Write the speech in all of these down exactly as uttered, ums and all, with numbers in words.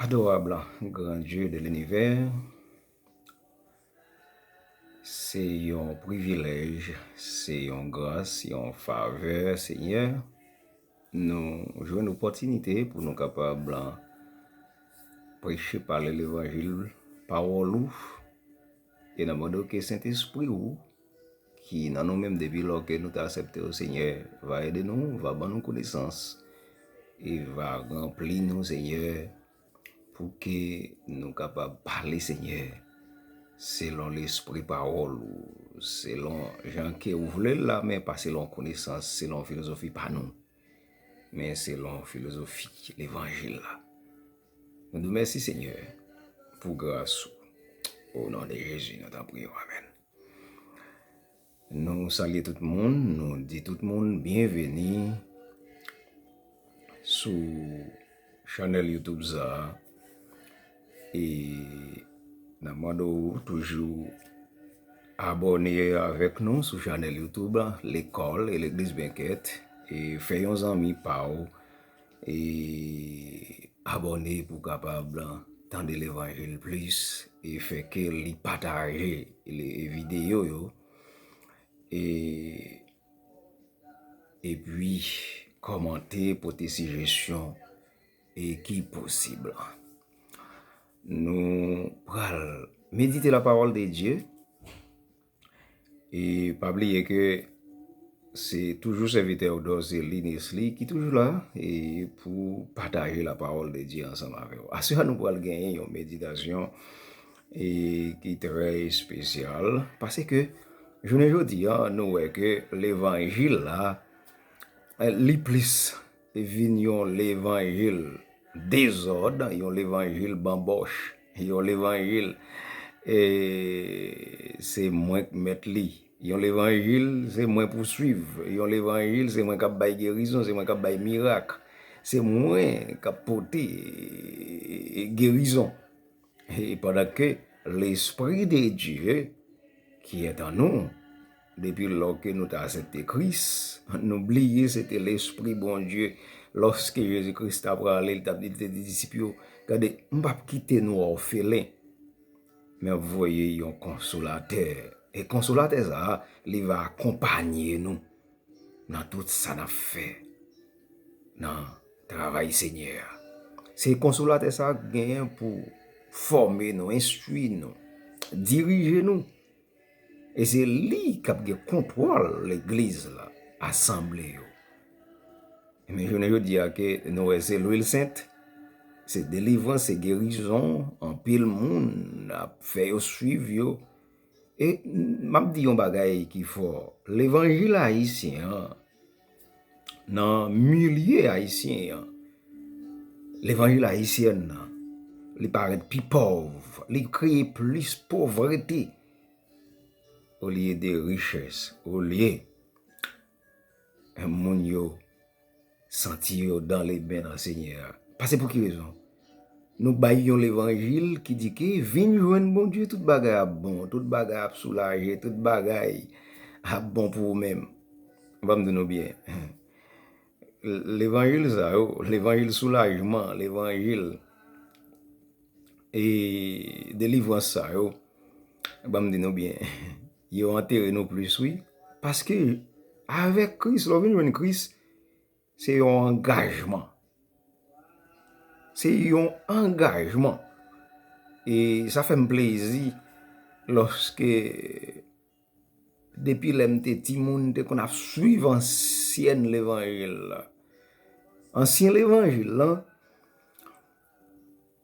Adorab, gran Dye de linivè, se yon privilèj, se yon gras, se yon favè, Senyè. Nou jwenn opòtinite pou nou kapab preche, pale levanjil, pawòl ou, e n ap mande w ke Sentespri ou, ki nan nou menm depi lò ke nou te aksepte w, Senyè, va ede nou, va ban nou konesans, e va ranpli nou, Senyè, pou ke nou kapab pale, Senyè, selon lespri pawòl ou, selon jan ke ou vle l la, men pa selon konesans, selon filozofi pa nou, men selon filozofi levanjil la. Nou di w mèsi, Senyè, pou gras ou. O non de Jezi, nou ta priye w. Amèn. Nou salye tout moun, nou di tout moun byenveni sou chanèl YouTube sa a. E n ap mande w toujou abòne avèk nou sou chanèl YouTube la, Lekòl e Legliz Benkèt. E fè yon zanmi pa w, e abòne pou w kapab tande levanjil plis, e fè ke li pataje le, videyo yo, e, epi kòmante, pote sijesyon, e ki posib. Nou pral medite la parole de Dieu. E pa bliye ke se toujou sèvitè w, Dorcely Nesly, ki toujou la, e pou pataje la parole de Dieu ansanm avè w. Aswè a nou pral genyen yon meditasyon, e ki trè espesyal, paske jounen jodi a, nou wè ke levanjil la, e, li plis vin yon levanjil dezòd, yon levanjil banbòch, yon levanjil, e, se mwen k mèt li, yon levanjil se mwen pou swiv, yon levanjil se mwen k ap bay gerizon, se mwen k ap bay mirak, se mwen k ap pote, e, gerizon. E pandan ke Lespri de Dye ki est en nous, depi lò ke nou te aksepte Kris, nou bliye se te Lespri Bondye. Lòske Jezi Kris t ap prale, li t ap, li te di disip yo, "Gade, m p ap kite nou òfelen, men m ap voye yon konsolatè." E konsolatè sa a, li va akonpanye nou nan tout sa n ap fè nan travay Senyè a. Se konsolatè sa a k genyen pou fòme nou, enstwi nou, dirije nou. E se li k ap gen kontwòl legliz la, asanble yo. Men jounen jodi a ke nou wè se lwil sent, se delivrans, se gerizon, anpil moun ap fè yo swiv yo. E m ap di yon bagay ki fò, levanjil ayisyen an, nan milye ayisyen an, levanjil ayisyèn nan, li parèt pi pòv, li kreye plis povrete olye de richès, olye moun yo santi yo dans les mains nan Senyè a. Paske pou ki rezon? Nou bay yon levanjil ki di ke vin jwenn Bondye, tout bagay ap bon, tout bagay ap soulaje, tout bagay ap bon pou ou menm. Ban m di nou byen. Levanjil sa yo, levanjil soulajman, levanjil, e, delivrans sa yo, ban m di nou byen, yo antere nou plis, wi. Paske avèk Kris, lè w vin jwenn Kris, se yon angajman. Se yon angajman. E sa fè m plezi lòske, depi lè m te timoun, m te konn ap swiv ansyen levanjil la. Ansyen levanjil la,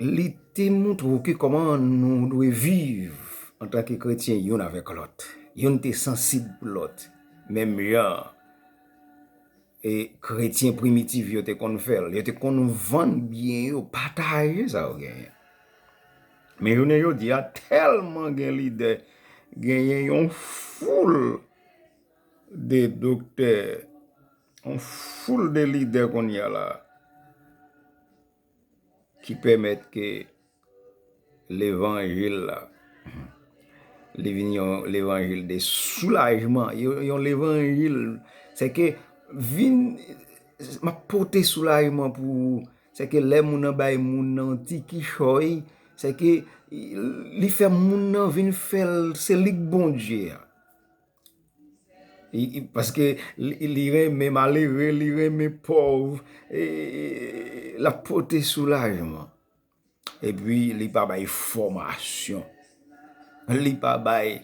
li te montre w ke kòman nou dwe viv antanke kretyen youn avèk lòt. Youn te sansib pou lòt. Menm jan e kretyen primitif yo te konn fè l. Yo te konn vann byen yo, pataje sa yo genyen. Men jounen jodi a, tèlman gen lidè, genyen yon foul de doktè, yon foul de lidè kounye a la, ki pèmèt ke levanjil la, li vin yon levanjil de soulajman, yon, yon levanjil, se ke vin, m ap pote soulajman pou ou, Sèke lè moun nan bay moun nan yon ti kichòy, sèke li fè moun nan vin fè l se li k Bondye a. Paske li renmen malere, li renmen pòv, l ap pote soulajman. Epi li pa bay fòmasyon. Li pa bay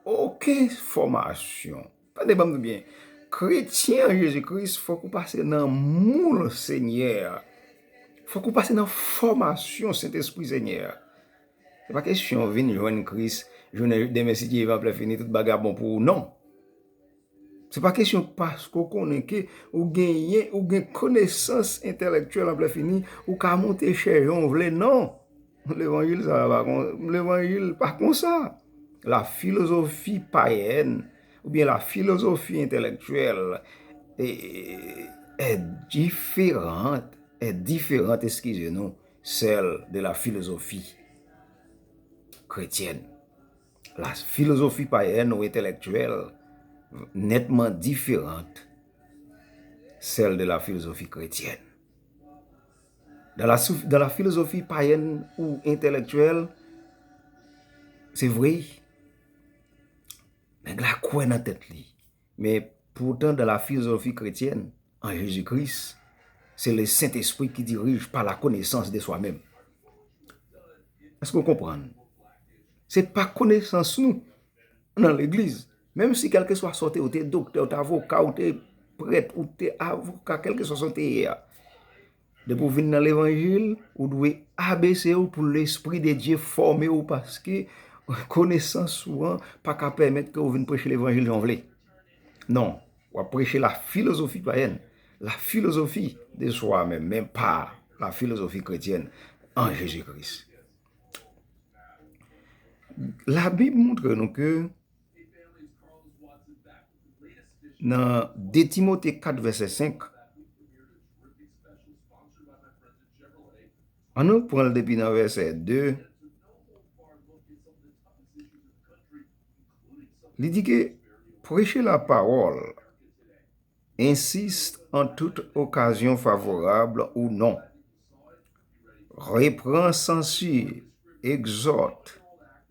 okenn fòmasyon. Tande ban m byen. Kretyen an Jezi Kris, fòk ou pase nan moul Senyè a. Fòk ou pase nan fòmasyon Sentespri Senyè a. Se pa kesyon vin jwenn Kris, jounen demen si Dye vle anplè fini, tout bagay ap bon pou ou. Non. Se pa kesyon paske w konnen ke ou genyen, ou gen konesans entèlektyèl anplè fini, ou ka monte chè jan w vle. Non. Levanjil sa a pa kon, levanjil pa konsa. La filozofi payèn oubyen la filozofi entèlektyèl est différente, est différente, excusez-nous, celle de la philosophie chrétienne. La filozofi payèn ou entèlektyèl nètman diferan sèl de la filozofi kretyèn. Dans la, sou- dans la philosophie païenne ou intellectuelle, c'est vrai, nèg la kwè nan tèt li. Men poutan, dans la philosophie chrétienne, en Jésus-Christ, c'est le Saint-Esprit qui dirige par la connaissance de soi-même. Èske w konprann? Se pa konesans nou nan legliz. Menm si kèlkeswa sa w te, ou te doktè, ou te avoka, ou te prèt, ou te avoka, kèlkeswa sa w te ye a. Depi w vin nan levanjil, ou dwe abese w pou Lespri de Dye fòme w, paske konesans ou an pa ka pèmèt ke w vin preche levanjil jan w vle. Non, w ap preche la filozofi payèn, la filozofi de swa menm, men pa la filozofi kretyèn an Jezi Kris. Labib montre nou ke nan de Timote kat vèsè senk, ann nou pran l depi nan vèsè de, li di ke preche la pawòl, insiste en toute occasion favorable ou non. Reprend, censure, exhorte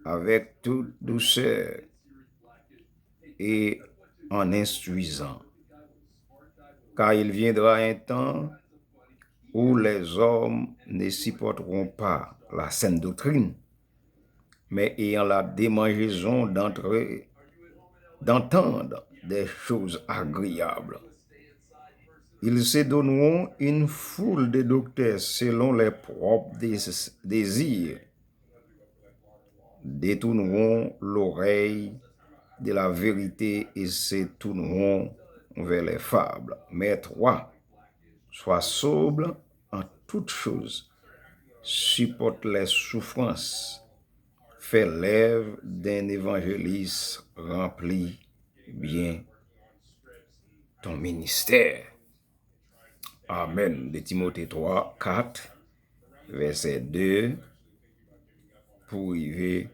avec toute douceur et en instruisant. Car il viendra un temps où les hommes ne supporteront pas la saine doctrine, mais ayant la démangeaison d'entrer, d'entendre des choses agréables, ils se donneront une foule de docteurs selon leurs propres dés- désirs, détourneront l'oreille de la vérité et se tourneront vers les fables. Mais toi, sois sobre en toutes choses, supporte les souffrances, fais l'œuvre d'un évangéliste, remplis bien ton ministère. Amèn. De Timote twa, kat, vèsè de pou rive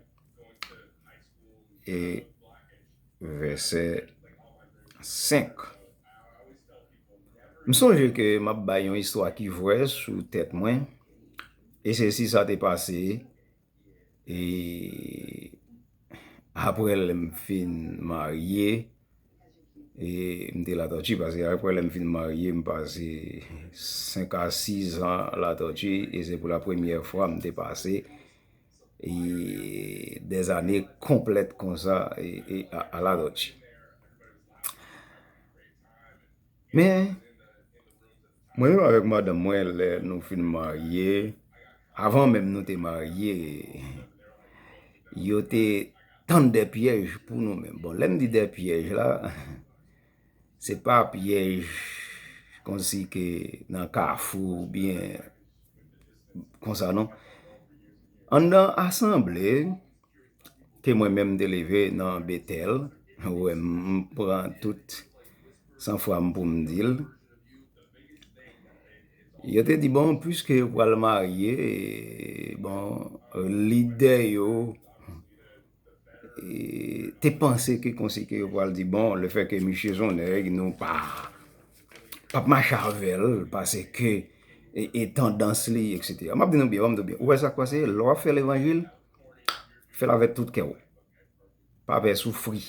e vèsè senk. M sonje ke m ap bay yon istwa ki vrè sou tèt mwen, e se si sa te pase, e apre lè m fin marye, e m te Latòti, paske apre lè m fin marye, m pase senk a sis an Latòti, e se pou la premyè fwa m te pase e des années complètes konsa e, e a, a Latòti. Men, mwen menm avèk madanm mwen, lè nou fin marye, avan menm nou te marye, yo te tann de pyèj pou nou menm. Bon, lè m di de pyèj la, se pa pyèj konsi ke nan kafou oubyen konsa non. Anndan asanble ke mwen menm m te leve nan Betèl, ou wè m, m pran tout sanfwa m pou m di l. Yo te di, bon, piske yo pral marye, bon, lidè yo, e, te panse ke konsi ke yo pral di, bon, lefètke misye se yon nèg, nou pa, p ap mache avè l, paske, e, e tandans li, etsetera. M ap di nou byen, ban m di w byen. Ou wè sa k pase? Lè w ap fè levanjil, fè l avèk tout kè w. Pa pè soufri.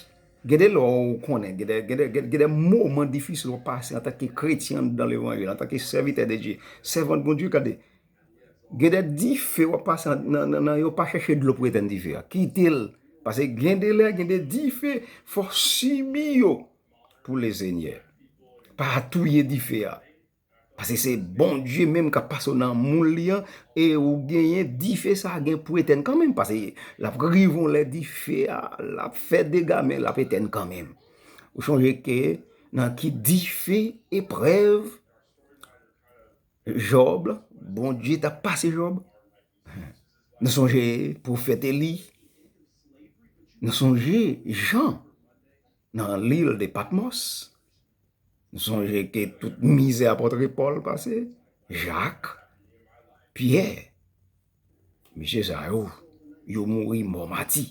Gen de lè w konnen, gen de, gen de, gen de, gen de moman difisil w ap pase antanke kretyen anndan levanjil, antanke sèvitè de Dye, sèvant Bondye, gade. Gen de dife w ap pase nan, nan, nan yo, pa chèche dlo pou etèn dife a. Kite l. Paske gen de lè, gen de dife, fò w sibi yo pou Lesenyè. Pa touye dife a. Paske se Bondye menm k ap pase w nan moul li an, e ou genyen dife sa a gen pou etèn kanmenm, paske l ap rive yon lè dife a, l ap fè dega, men l ap etèn kanmenm. Ou sonje ke nan ki dife, eprèv, Jòb, Bondye t ap pase Jòb? Nou sonje pwofèt Eli? Nou sonje Jan nan lil de Patmòs? Nou sonje ke tout mizè apòt Pòl pase, Jak, Pyè, mesye sa yo, yo mouri mò mati.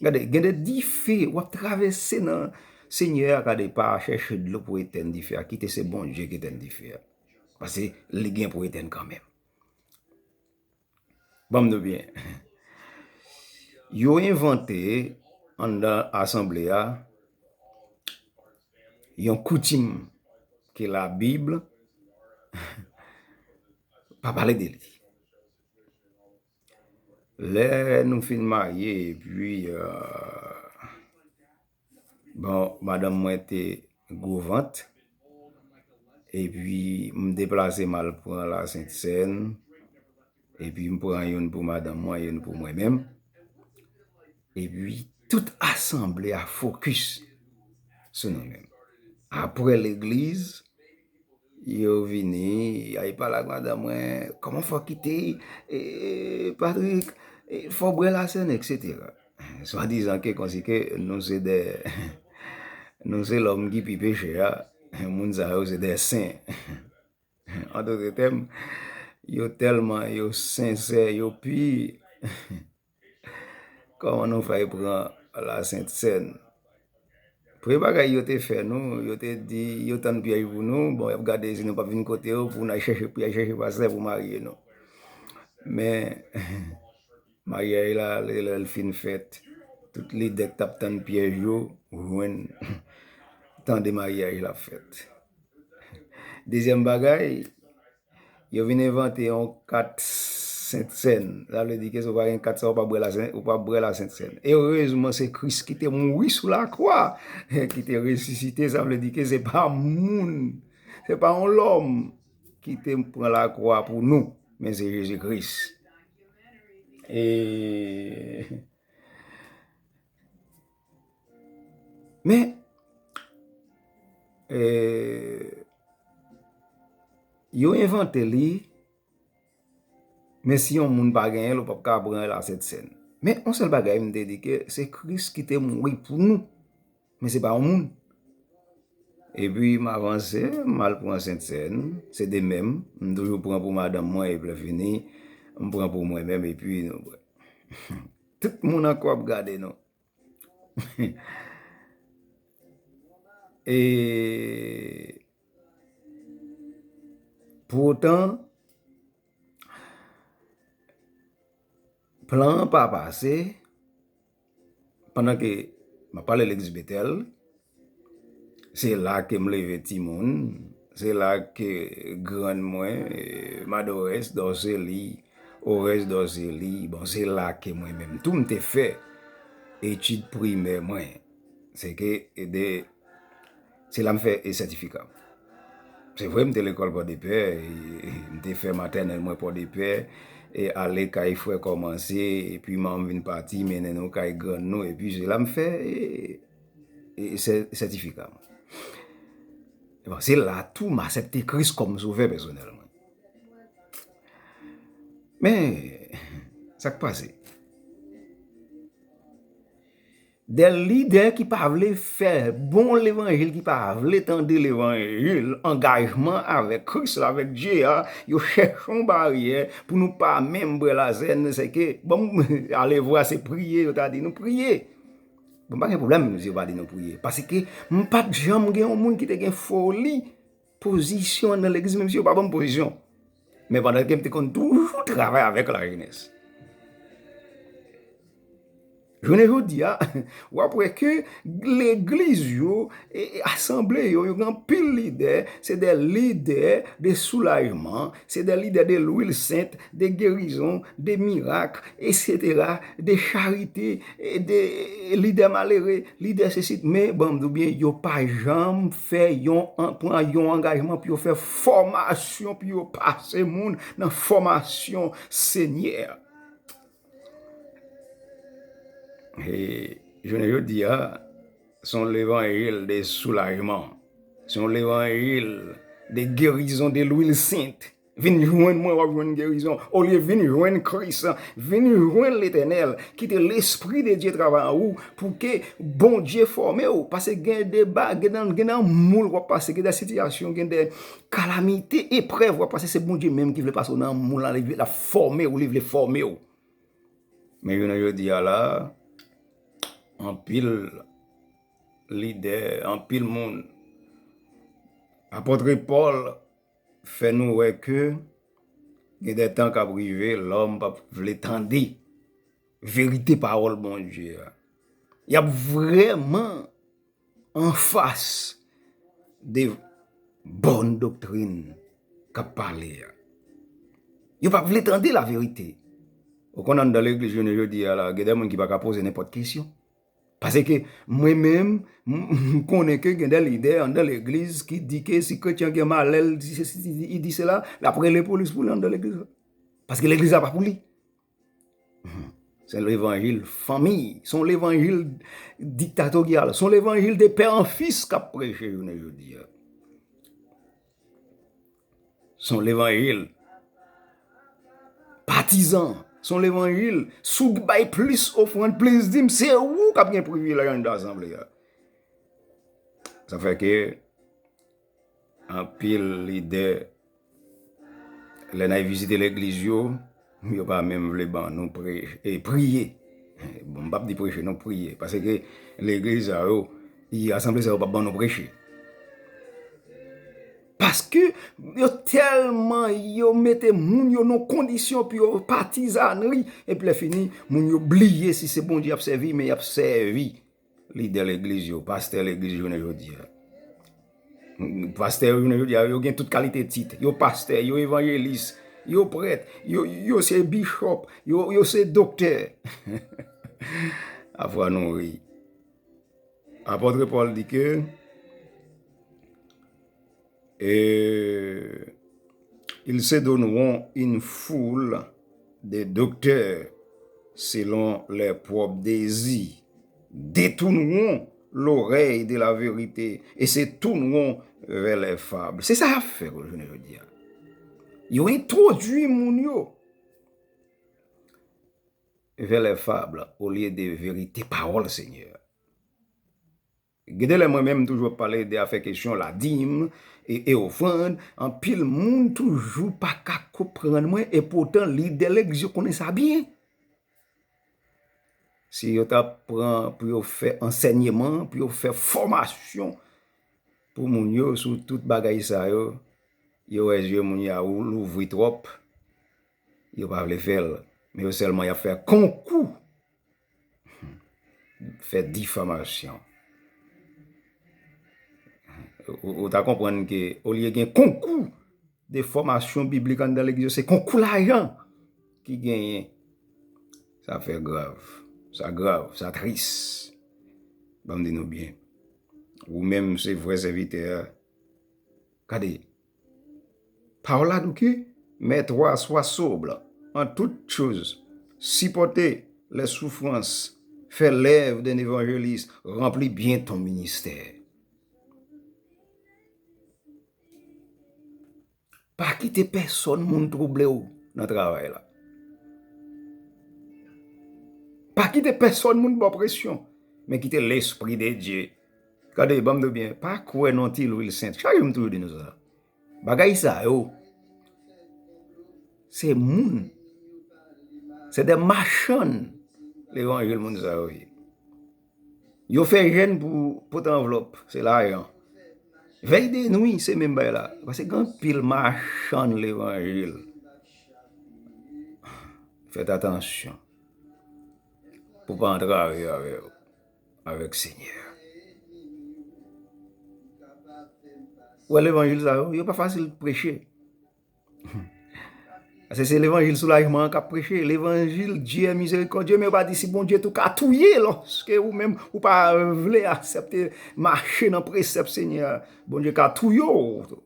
Gade, gen de dife w ap travèse nan Senyè a, gade, pa chèche dlo pou etèn dife a, kite se Bondye ki etèn dife a. Paske li gen pou etèn kanmenm. Ban m di w byen. Yo envante anndan asanble a yon koutim ke Labib pa pale de li. Lè nou fin marye, epi, euh, bon, madanm mwen te gwo vant, epi m deplase m al pran Lasent Sèn, epi m pran youn pou madanm mwen, youn pou mwen menm. Epi tout asanble a fokis sou nou menm. Apre legliz, yo vini, ay pale ak madanm mwen, kòman fò kite, e, Patrick, e, fò bwè lasèn, etsetera. Swadizan ke kòmsi ke nou se de, nou se lòm ki pi peche a, moun sa yo se de sen. An dòt tèm, yo tèlman, yo sensè, yo pi. Kòman nou fè pran Lasent Sèn? Premye bagay yo te fè nou, yo te di, yo tann pyèj pou nou, bon, y ap gade si nou p ap vin kote yo, pou n al chèche pyèj, chèche pastè pou marye nou. Men, maryaj la, lè, lè l fin fèt, tout lidè k t ap tann pyèj yo, jwenn, tande maryaj la ap fèt. Dezyèm bagay, yo vin envante yon kat Sent Sèn. Sa vle di ke si w pa gen kat sa, ou pa bwè Lasent, ou pa bwè Lasent Sèn. Erezman, se Kris ki te mouri sou lakwa, ki te resisite. Sa vle di ke se pa moun, se pa yon lòm ki te pran lakwa pou nou, men se Jezi Kris. E, men, e, yo envante li, men si yon moun pa genyen l, ou p ap ka pran Lasent Sèn. Men, yon sèl bagay, m te di ke se Kris ki te mouri pou nou, men se pa yon moun. Epi, m avanse, m al pran Sent Sèn, se de menm, m toujou pran pou madanm mwen, epi lè fini, m pran pou mwen menm, epi nou bwè. Tout moun ankò ap gade nou. E poutan, plan an pa pase, pandan ke m ap pale legliz Betèl, se la ke m leve timoun, se la ke grann mwen, e, Madorès Dòseli, Orès Dòseli, bon, se la ke mwen menm tou m te fè etid primè mwen. Se ke, e, de, se la m fè, e, sètifika m. Se vre, m te lekòl Pòdepè, e, m te fè matènèl mwen Pòdepè, e ale kay frè kòmanse, epi manman m vin pati, mennen nou kay grann nou, epi se la m fè, e, e, sè-, sètifika mwen. Bon, se la tou m aksepte Kris kòm sovè pèsonèl mwen. Men, sa k pase? De lidè ki pa vle fè bon levanjil, ki pa vle tande levanjil, angajman avèk Kris la, avèk Dye a, yo chèche yon baryè pou nou pa menm bwè lasèn, se ke, bon, alevwa se priye, yo ta di nou priye. Bon, pa gen pwoblèm si yo pa di nou priye. Paske m pa t janm gen yon moun ki te gen foli pozisyon nan legliz, menm si yo pa ban m pozisyon. Men pandan ke m te konn toujou travay avèk lajenès. Jounen jodi a, w ap wè ke legliz yo, e, e, asanble yo, yo gen anpil lidè, se de lidè de soulajman, se de lidè de lwil sent, de gerizon, de mirak, etsetera, de charite, e de lidè malere, lidè sesi. Men, ban m di w byen, yo pa janm fè yon, an-, pran yon angajman pou yo fè fòmasyon, pou yo pase moun nan fòmasyon Senyè. E jounen jodi a, se yon levanjil de soulajman. Se yon levanjil de gerizon, de lwil sent. Vin jwenn mwen, w ap jwenn gerizon. Olye vin jwenn Kris, vin jwenn Letènèl. Kite Lespri de Dye travay an ou pou ke Bondye fòme w. Paske gen de ba-, gen nan, gen nan moul w ap pase, gen de sitiyasyon, gen de kalamite, eprèv w ap pase, se Bondye menm ki vle pase w nan moul la, li vle, l ap fòme w, li vle fòme w. Men jounen jodi a la, anpil lidè, anpil moun, apòt Pòl fè nou wè ke gen de tan k ap rive, lòm p ap vle tande verite pawòl Bondye a. Y ap vrèman anfas de bòn doktrin k ap pale a. Yo p ap vle tande laverite. Ou konn anndan legliz jounen jodi a la, gen de moun ki pa ka poze nenpòt kesyon. Paske mwen menm, m, m konnen ke gen de lidè anndan legliz ki di ke si kretyen gen malè, li di sesi, li di sela, l ap rele polis pou li anndan legliz la. Paske legliz la pa pou li. Se levanjil fanmi, se yon levanjil diktatoryal, se yon levanjil de pè an fis k ap preche jounen jodi a. Se yon levanjil patizan, se yon levanjil, si w bay plis ofrann, plis dim, se ou k ap gen privilèj anndan asanble a. Sa fè ke anpil lidè, lè n al vizite legliz yo, yo pa menm vle ban nou pre-, e, priye. Bon, m p ap di preche, non, priye. Paske legliz sa yo, e, asanble sa yo p ap ban nou preche. Paske yo tèlman, yo mete moun yo nan kondisyon pou yo patizanri, epi lè fini, moun yo bliye si se Bondye y ap sèvi, men y ap sèvi lidè legliz yo, pastè legliz jounen jodi a. Pastè yo jounen jodi a, yo gen tout kalite tit. Yo pastè, yo evanjelis, yo prèt, yo, yo se bichòp, yo, yo se doktè. Afwa nou ri. Apòt Pòl di ke, e, ils se donneront une foule de docteurs selon leurs propres désirs, détourneront l'oreille de la vérité et se tourneront vers les fables. Se sa y ap fè jounen jodi a. Yo entwodui moun yo vers les fables au lieu de verite pawòl Senyè. Gen de lè mwen menm m toujou ap pale de afè kesyon ladim e, e ofrann, anpil moun toujou pa ka konprann mwen, e poutan lidè legliz yo konnen sa byen. Si yo ta pran pou yo fè ansèyman, pou yo fè fòmasyon pou moun yo sou tout bagay sa yo, yo wè zye moun yo a ou-, louvri twòp, yo pa vle fè l. Men yo sèlman y ap fè konkou fè difamasyon. Ou, ou ta konprann ke olye gen konkou de fòmasyon biblik anndan legliz yo, se konkou lajan ki genyen. Sa fè grav. Sa grav, sa tris. Ban m di nou byen. Ou menm se vrè sèvitè a. Gade. Pawòl la di w ke, mais toi, sois sobre en toutes choses, supporte les souffrances, fais l'œuvre d'un évangéliste, remplis bien ton ministère. Pa kite pèsonn moun twouble w nan travay la. Pa kite pèsonn moun ba w presyon, men kite Lespri de Dye. Gade, ban m di w byen, pa kwè nan ti lwil sent. Chak jou m toujou di nou sa. Bagay sa yo, se moun, se de machann levanjil moun sa yo ye. Yo fè jèn pou pote anvlòp, se lajan. Vèy de nwi, se menm bagay la. Paske gen anpil machann levanjil. Fèt atansyon pou pa antrave avè, avèk Senyè a. Ou wè levanjil sa yo, yo pa fasil preche. Paske se levanjil soulajman an k ap preche, levanjil Dieu est miséricordieux, men yo pa di si Bondye tou ka touye lòske ou menm ou pa vle aksepte mache nan presèp Senyè a, Bondye ka touye w tou.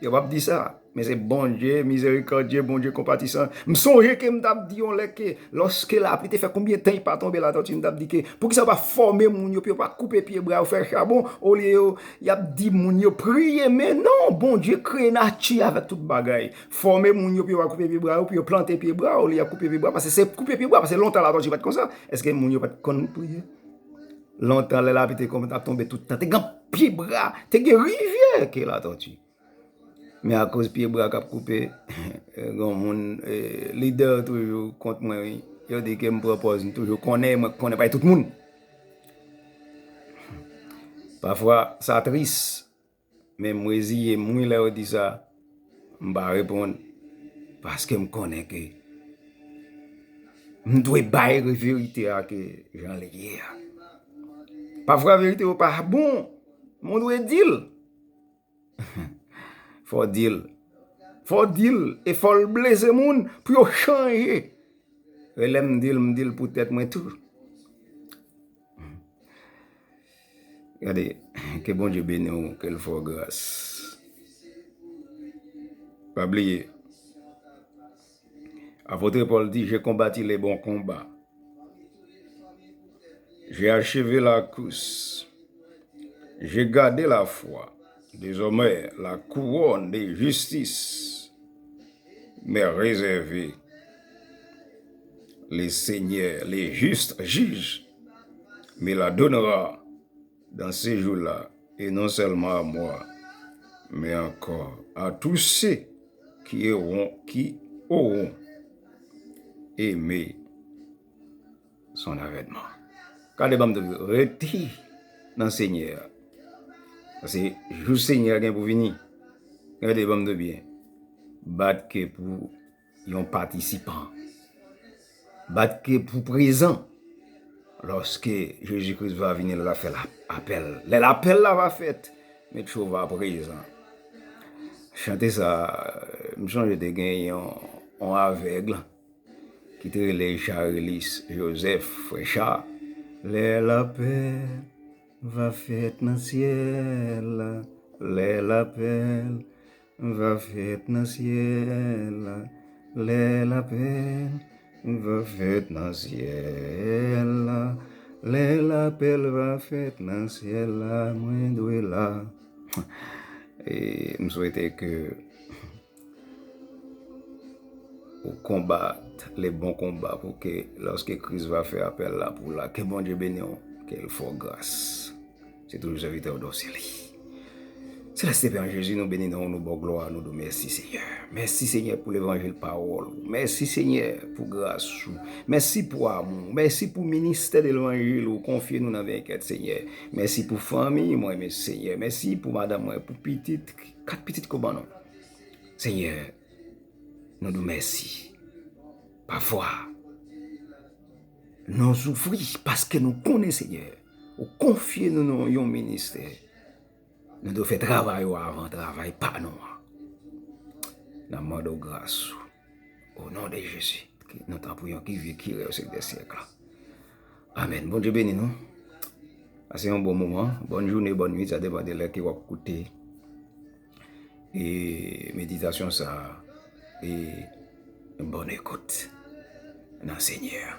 Yo p ap di sa, men se Bondye mizerikòdye, Bondye konpatisan. M sonje ke m t ap di yon lè ke lòske lapli te fè konbyen tan li pa tonbe, Latòti, m t ap di ke poukisa yo pa fòme moun yo pou yo pa koupe pye bra yo, fè chabon, olye yo y ap di moun yo priye, men non, Bondye kreye nati avèk tout bagay. Fòme moun yo pou yo pa koupe pye bra yo, pou yo plante pye bra, olye y ap koupe pye bra, paske se koupe pye bra, paske lontan Latòti pa t konsa. Èske moun yo pa t konn priye? Lontan, lè lapli te konn ap tonbe tout tan, te gen pye bra, te gen rivyè ke Latòti. Men akoz pye bra k ap koupe, gen moun, eh, lidè yo toujou kont mwen, wi. Yo di ke m pran pòz, m toujou konnen, mwen konnen pa tout moun. Pafwa, sa tris, men m reziye m, wi, lè yo di sa, m pa reponn, paske m konnen ke m dwe bay verite a ke jan li ye a. Pafwa, verite yo pa bon, men w dwe di l. Fò w di l. Fò w di l. E fò l blese moun pou yo chanje. E lè m di l, m di l pou tèt mwen tou. Gade, ke Bondye beni w, ke l fè w gras. Pa bliye, apot Pòl di, j'ai combattu le bon combat. J'ai achevé la course. J'ai gardé la foi. Désormais, la couronne de justice m'est réservée. Le Seigneur, le juste juge, me la donnera dans ces jours-là, et non seulement à moi, mais encore à tous ceux qui auront, qui auront aimé son avètman. Gade, ban m di w, rete nan Senyè a. Paske jou Senyè a gen pou vini. Gade, ban m di w byen. Bat ke pou yon patisipan. Bat ke pou prezan. Lòske Jezi Kris va vini, lè l ap fè la, apèl. Lè lapèl la va fèt, met cho va prezan. Chante sa, m sonje te gen yon, yon avèg ki te rele Charilis Joseph, frè Cha. Lè lapèl va fèt nan syèl la, lè lapèl va fèt nan syèl la, lè lapèl va fèt nan syèl la, lè lapèl va fèt nan syèl la, mwen dwe la. E m swete ke ou konbat le bon konba pou ke lòske Kris va fè apèl la pou la, ke Bondye beni w, ke l fè w gras. Se toujou sèvitè w Dòseli. Selès Pè an Jezi, nou beni non w, nou ba w glwa, nou di w mèsi, Senyè. Mèsi, Senyè, pou levanjil pawòl ou. Mèsi, Senyè, pou gras ou. Mèsi pou amou w. Mèsi pou ministè de levanjil ou konfye nou nan venkèt, Senyè. Mèsi pou fanmi mwen, men, Senyè. Mèsi pou madanm mwen, pou pitit, kat pitit ke w ban nou. Senyè, nou di w mèsi. Pafwa, nou soufri paske nou konnen, Senyè, ou konfye nou, nou yon ministè. Nou dwe fè travay ou avan travay pa nou an. N ap mande w gras ou. O non de Jezi, ke nou tanpri yon ki vye ki rèy syèk dè syèk la. Amèn. Bondye beni nou. Pase yon bon moman. Bòn jounen, bòn nuit, sa depann de lè ke w ap koute e meditasyon sa a, e bòn ekout nan Senyè a.